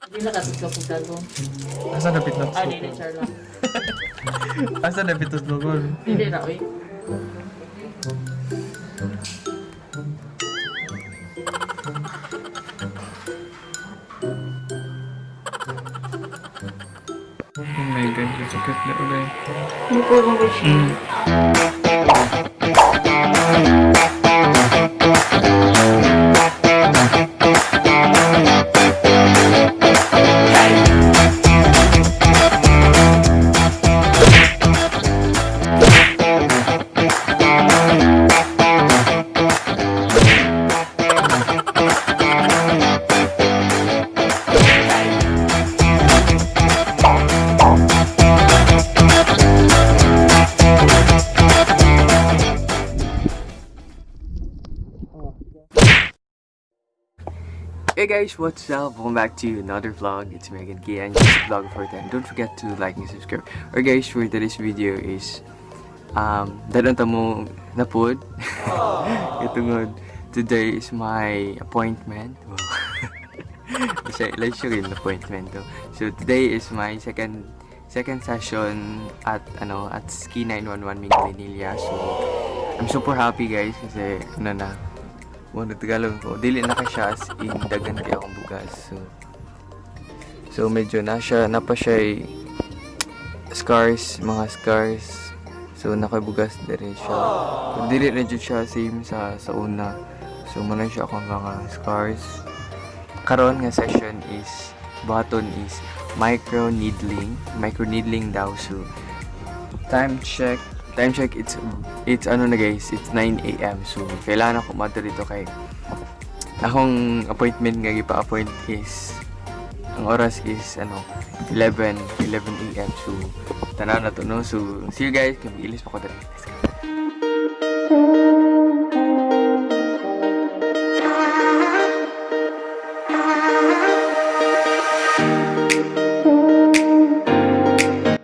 Hindi na katutlo kung dagong. Asa na pitnok Ah, dili, char lang. Asa na pitutlogon? Dili ra, oy. Oh my God, sakit na ulit. Hindi ko kung wish. Hey guys, what's up? Welcome back to another vlog. It's Megan Kia and this is vlog for 10. Don't forget to like and subscribe. Alright guys, for today's video is dadon ta mo napod. Itungod today is my appointment. Wow. Siya, like siya rin appointment to. So today is my second session at ano at Ski 911 Minglanilla. So I'm super happy, guys, kasi ano na mo nagtagalog ko. Dili na kay siya as in dagan kay akong bugas. So medyo na siya na pa siya scars, mga scars. So nakabugas diri siya. So, dili na jud siya same sa una. So muna siya akong mga scars. Karon nga session is buhaton is micro needling. Micro needling daw. So time check. Time check, it's ano na guys, it's 9 a.m. So kailangan ako umadto dito kay akong appointment nga gipa-appoint is ang oras is ano 11 11 a.m. So tanaw na to, no. So see you guys, kay mag-ilis pa ko diri. Let's go.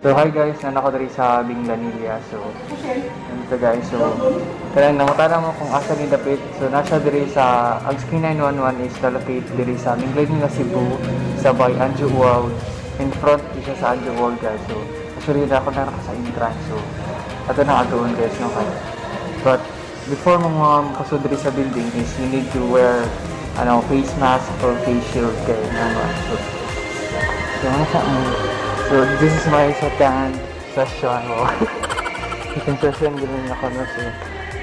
So hi guys, nana ko diri sa Binglanilla. So nandito guys, so kanang nangutana mo kung asa ni dapit. So nasa diri sa ang Ski 911 is located diri sa Minglanilla, Cebu, sa by Anjo World. In front siya sa Anjo World, guys. So actually na ako na sa entrance. So ato na adoon guys, no kay. But before mo mga makasud diri sa building is you need to wear ano face mask or face shield kay no. So ano sa so this is my second session. Wow. Second session ganun ako na, so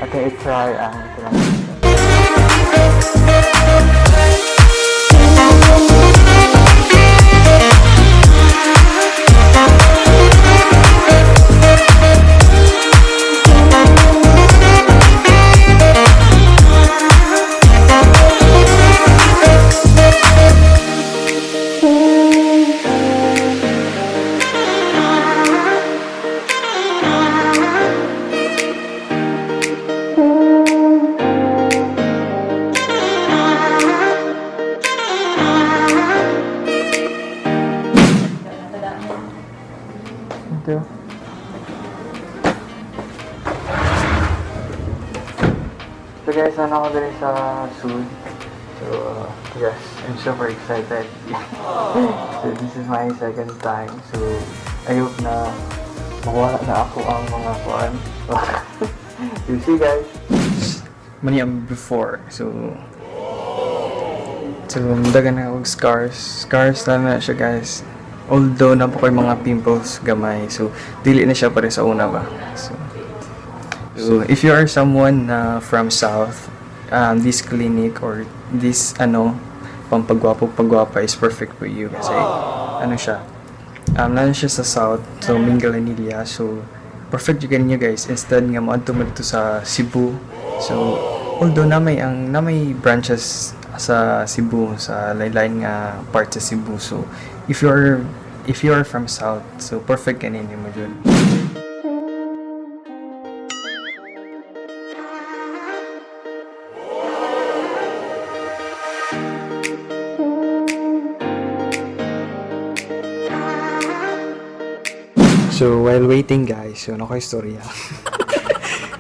okay, I-try ang kanang ito. So guys, ano ako diri sa Sud. So, yes, I'm super excited. So this is my second time. So, I hope na makuha na ako ang mga kuan. You see, guys. Mani ang before. So, dagan na og scars. Scars na na siya, guys. Although, na po mga pimples gamay. So, dili na siya pare sa una ba. So, if you are someone na from South, this clinic or this ano, pampagwapo pagwapa is perfect for you kasi ano siya, nandun siya sa South, so Minglanilla, so perfect yung niyo guys instead nga moadto mo dito sa Cebu. So although na may branches sa Cebu, sa lain nga part sa Cebu, so if you're from South, so perfect kanin mo jud. So, while waiting guys, so ano ko istorya.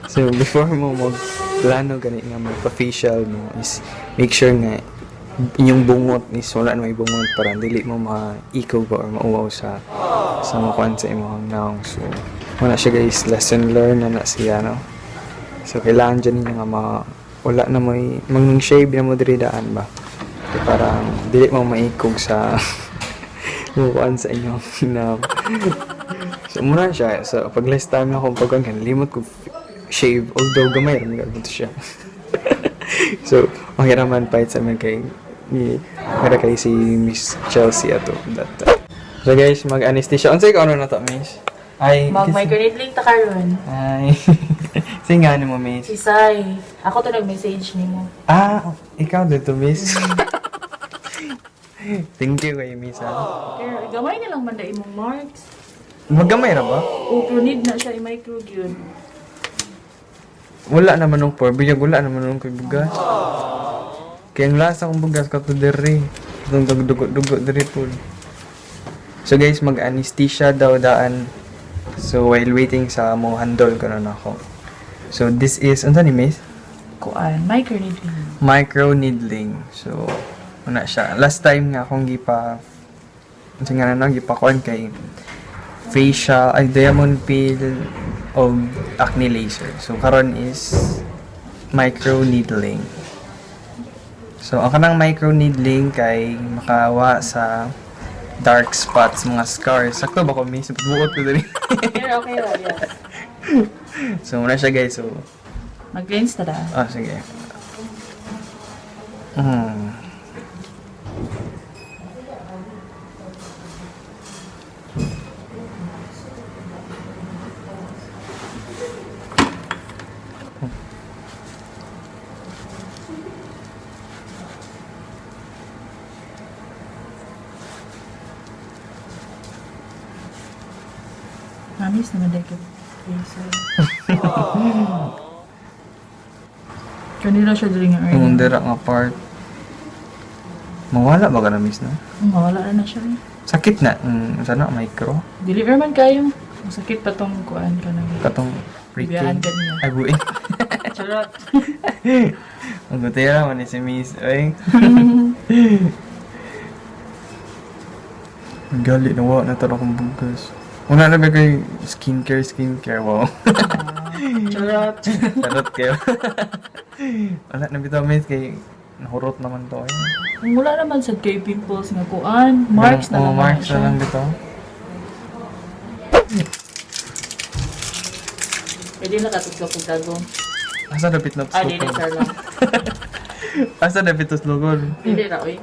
So, before mo magplano gani nga magpa-facial mo is make sure nga inyong bungot is wala na may bungot para dili mo maikaw ba or mauwaw sa makuan sa imong naong. So wala siya, guys, lesson learned na na siya, no? So kailangan dyan ninyo nga wala na may mang shave na mo diri daan ba. Kaya parang dili mo maikog sa mukuan sa inyong naong. So muna siya. So pag last time na akong pagkuan kan limot ko shave, although gamay ra man gud siya. So okay raman fight sa amin kay ni mira kay si Miss Chelsea ato that time. So guys, mag-anesthesia. Unsay ka ano na to, Miss? Ay, Mag microneedling ta karon. Ay. Sige nga mo, Miss. Si Sai. Ako to nag-message nimo. Ah, ikaw dito, Miss. Thank you kay Miss, ah. Pero gamay na lang man da imong marks. Maggamay ra ba? O pero need na siya i-micro gyud. Wala naman nung por, biyag wala naman nung kay bugas. Kaya ang lasa kong bugas kato diri. Katong dugo-dugo diri po. So guys, mag-anesthesia daw daan. So while waiting sa mo handle ko na ako. So this is, unsa ni Miss? Kuan, microneedling. Micro needling. So una siya. Last time nga akong gipa unsa nga na no, gipa kuan kay facial ay diamond peel o acne laser. So karon is micro needling. So ang kanang micro needling kay makawa sa dark spots, mga scars. Sakto ba ko, Miss? Buot ko diri. Pero okay ra, yes. So muna siya, guys. So Mag-cleanse ta da. Ah, sige. Namis naman dahil kay laser. Kanila siya diri nga early. Yung dira nga part. Mawala ba ka na, Miss, no? Mawala na na siya eh. Sakit na. Sana, micro. Dili ra man kayo. Masakit pa tong kuan ka na. Katong Biyaan freaking. ka niya. Ay, buwi. Charot. Ang gutera man ni si Miss. Ay. Ang gali, nawa na taro akong bugas. Una na ba kay skincare, skincare, wow. Charot. Charot kayo. Wala na bitaw, Miss, kay nahurot naman to. Ay. Ang wala naman sad kay pimples nga kuan. Marks na Oh, lang. marks siya. na lang bitaw. Pwede na katugso kog dago. Asa dapit na Ah, dili tuslogon? sir lang. Asa dapit tuslogon? Dili ra oy.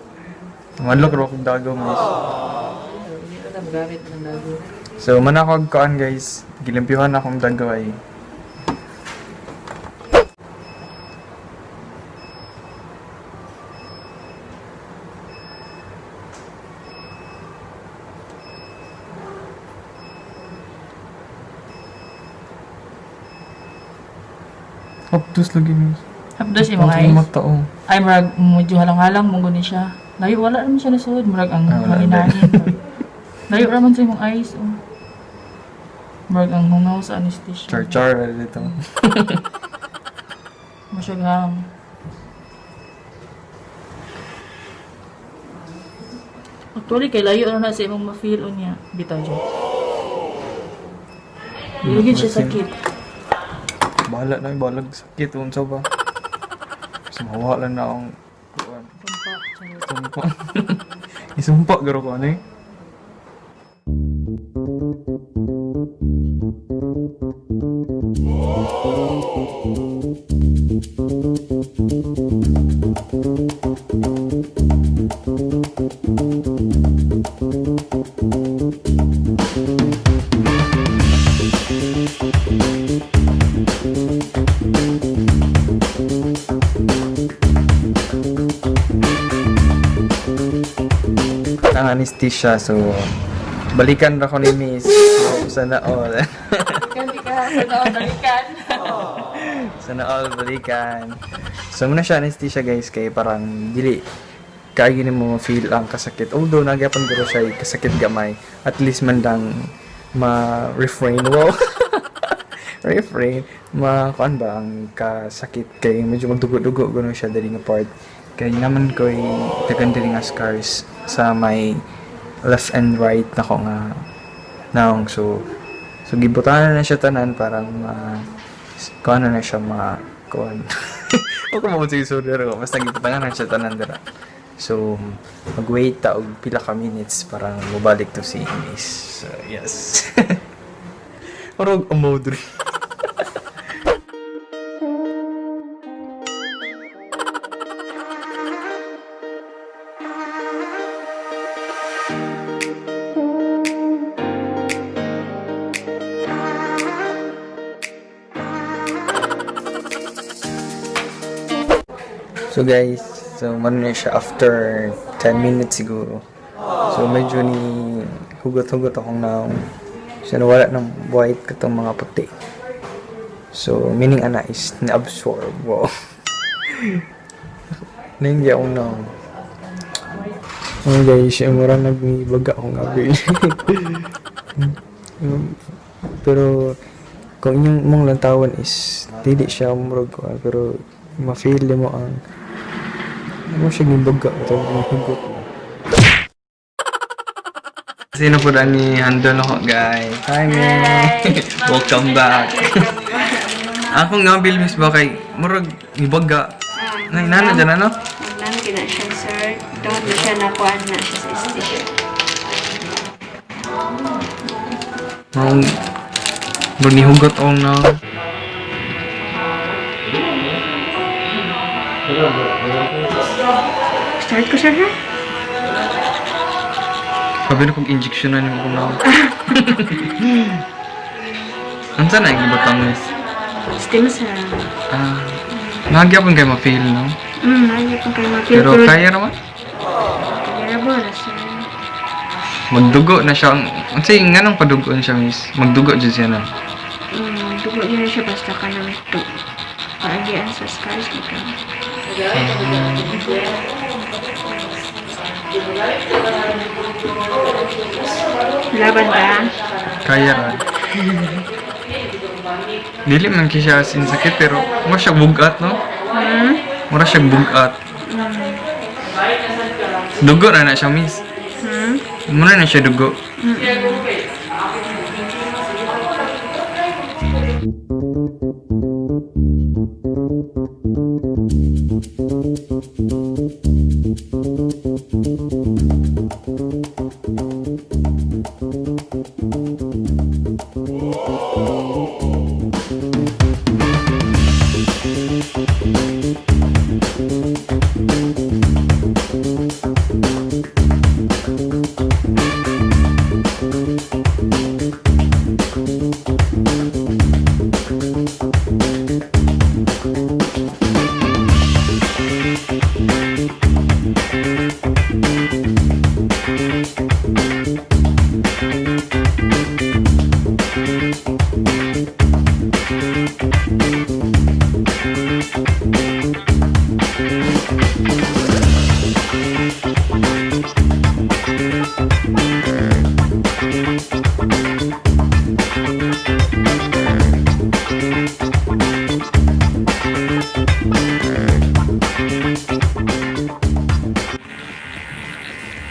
Manlok ro akong dago, Miss. Dili ra ta magamit ng dago. So, manakog koan, guys. Gilimpyuhan akong dago ay. Hapdos lagi, Miss. Hapdos imong Ang eyes. mata, oh. Ay murag medyo halang-halang mo guni siya. Layo wala naman siya nasuod, murag ang Ah, wala hangin. Layo ra man sa imong eyes oh. Murag ang hungaw sa anesthesia. Char-char na dito. Mo siya gam. Actually, kay layo ra na sa imong ma-feel unya. Bitaw dyan. Dili gyud siya sakit. Bahala na, balag sakit. Unsa ba? Mas mawa lang na akong kuwan. Sumpa, charot. Sumpa. Isumpa, garo ko ano eh. Ang anesthesia, so balikan ra ko ni Miss. So, sana all. Balikan di ka, sana all balikan. Sana all balikan. So muna siya anesthesia, guys, kay parang dili kaya gini mo feel ang kasakit. Although nagyapon ko siya kasakit gamay, at least man lang ma-refrain. Wow. Refrain. Ma kuan ba ang kasakit kay medyo magdugo-dugo gano'n siya dali nga part. Kay naman ko'y tagan diri nga scars sa may left and right nako nga naong. So gibutangan na siya tanan para ma kuan na siya, ma kuan. O kung mo sige sorry ko basta gibutangan na siya tanan dira. So mag-wait ta og pila ka minutes para mobalik to si Miss. So, yes. Parang umaw diri. So guys, so man na siya after 10 minutes siguro. So medyo ni hugot-hugot akong naong. So nawala ng white katong mga puti. So meaning ana is na-absorb. Wow. Naingya akong naong. Oh guys, mura nagbaga akong abil. Pero kung inyong mong lantawan is dili siya murag kuan, pero ma-feel mo ang mo siya gibaga ito hugot. Sino po na ni handle ako, guys? Hi, May! Welcome back! Akong nabil, miss ba kay murag gibaga. Nay, nana dyan, ano? Nagnan kina siya, sir. Tungod na siya nakuha na siya sa station. Mong murag nihugot akong na. Start ko, sir, ha? Sabi na kong injection na nimo na. Unsa na yung gibutang, miss? Steam, sir. Ah, nagyapon kayo ma-feel, no? Ayaw pang kayo ma-feel. Pero kaya naman. Kaya ba na, sir? Magdugo na siya. Unsa yung nganong padugoon siya, miss? Magdugo jud siya na. Dugo niya na siya basta ka nang ito. Paagian sa scars nito. Laban ba? Kaya ra. Dili man kay siya as in sakit pero mura siya bugat, no? Hmm? Mura siya bugat. Dugo na na siya, miss. Hmm? Mura na siya dugo.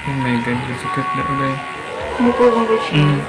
Oh my God, sakit na ulit. Muko kong siya.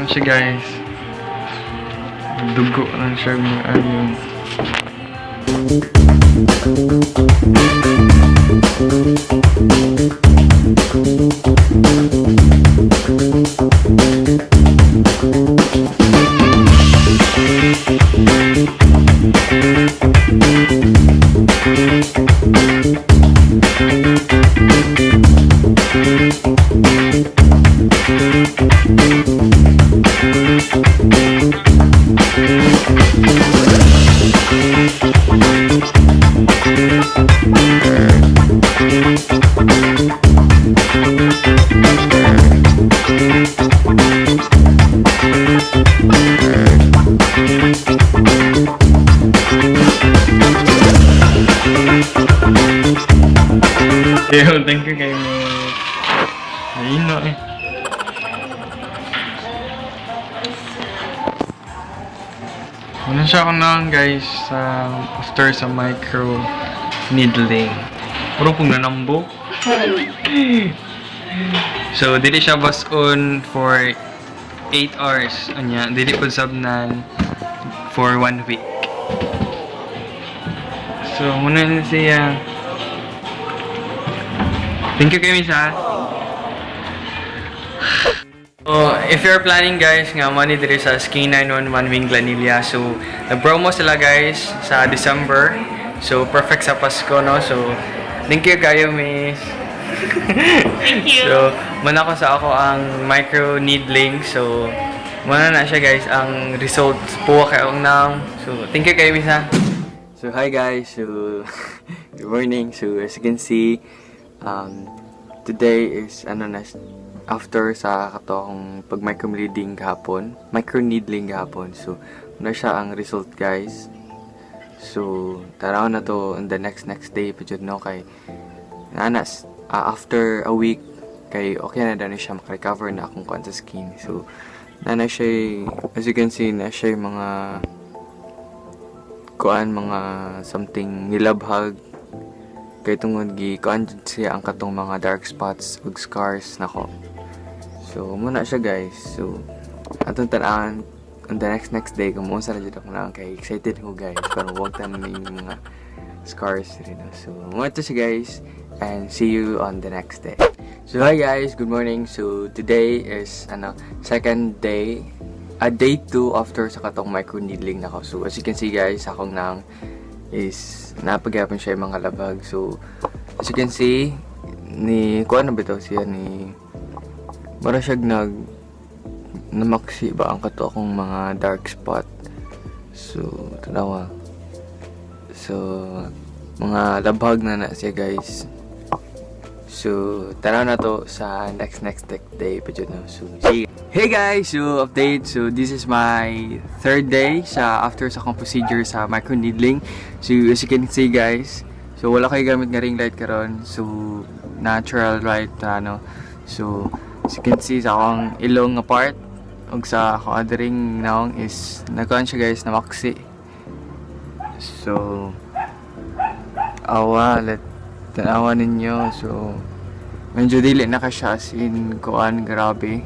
Ano siya, guys? Dugo lang siya mga ayun. Yo, thank you kay mo. Ayun eh. Ano siya ako na, guys, sa after sa micro needling. Puro kong nanambo. So, dili siya bas-on for 8 hours. Anya, dili po sabnan for 1 week. So, muna na siya. Thank you kay Miss ha. So, if you're planning, guys, nga money diri sa Skin 911 Minglanilla. So, nag-promo sila, guys, sa December. So, perfect sa Pasko, no? So, thank you kayo, Miss. Thank you. So, muna ko sa ako ang micro needling. So, muna na siya, guys, ang results po kay ang naong. So, thank you kayo, Miss ha. So, hi guys. So, good morning. So, as you can see, today is ano na after sa kato akong pag microneedling kahapon, microneedling kahapon. So, muna siya ang result, guys. So, taraw na to on the next next day pa jud, no, kay nanas after a week kay okay na daw na siya, makarecover na akong kuan sa skin. So, nana siya, as you can see, na siya yung mga kuan, mga something nilabhag kay tungod gi kuan jud siya ang katong mga dark spots ug scars nako. So muna siya, guys. So atong tan-awan on the next next day kung unsa na jud ako na kay excited ko, guys, pero wag tanan yung mga scars rin, no? So muna to siya, guys, and see you on the next day. So hi guys, good morning. So today is ano, second day, a day 2 after sa katong microneedling nako. So as you can see, guys, akong nang is napagyapon siya yung mga labag. So as you can see, ni kuan na ba to siya ni mara siya nag namaksi ba ang kato akong mga dark spot. So tanawa. So mga labhag na na siya, guys. So, tara na to sa next next day pa dyan, no? So, see you. Hey guys! So, update. So, this is my third day sa after sa akong procedure sa microneedling. So, as you can see, guys, so wala kayo gamit nga ring light karon. So, natural light na ano. So, as you can see sa akong ilong nga part ug sa akong adiring naong is nagkuhan siya, guys, na maksi. So, awa, let tanawa ninyo. So, medyo dili na ka siya as in kuan, grabe.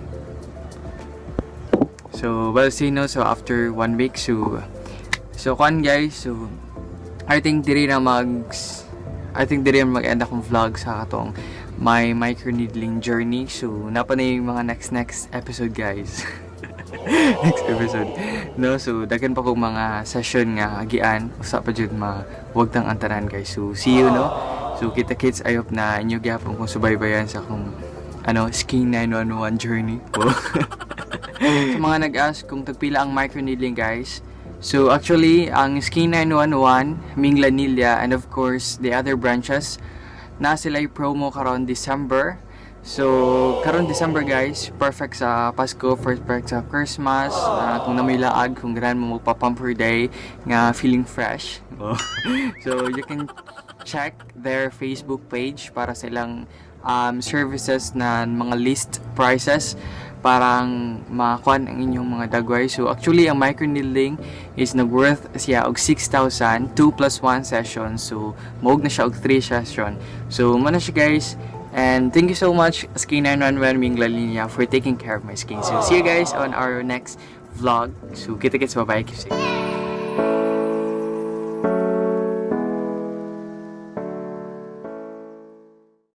So, well, see, no? So, after one week, so, kuan, guys, so, I think diri na mag-end akong vlog sa katong my microneedling journey. So, napa na yung mga next next episode, guys. Next episode. No, so daghan pa kong mga session nga agian usa pa jud mawagtang ang tanan, guys. So see you, no. So kita kits. I hope na inyo gyapon kung subaybayan sa akong ano, Skin 911 journey. Oh. Sa mga nag-ask kung tagpila ang microneedling, guys. So actually, ang Skin 911, Minglanilla, and of course the other branches na sila promo karon December. So, karon December, guys, perfect sa Pasko, perfect sa Christmas, kung namoy laag, kung ganahan mo magpa-pamper day, nga feeling fresh. Oh. So, you can check their Facebook page para sa ilang services na mga list prices parang makakuan ang inyong mga dagway. So actually, ang microneedling is nag-worth siya og 6,000, 2 plus 1 session. So maug na siya og 3 session. So mo na siya, guys. And thank you so much, Skin 911 Ming La Linea, for taking care of my skin. So see you guys on our next vlog. So kita kits, bye-bye. Keep safe.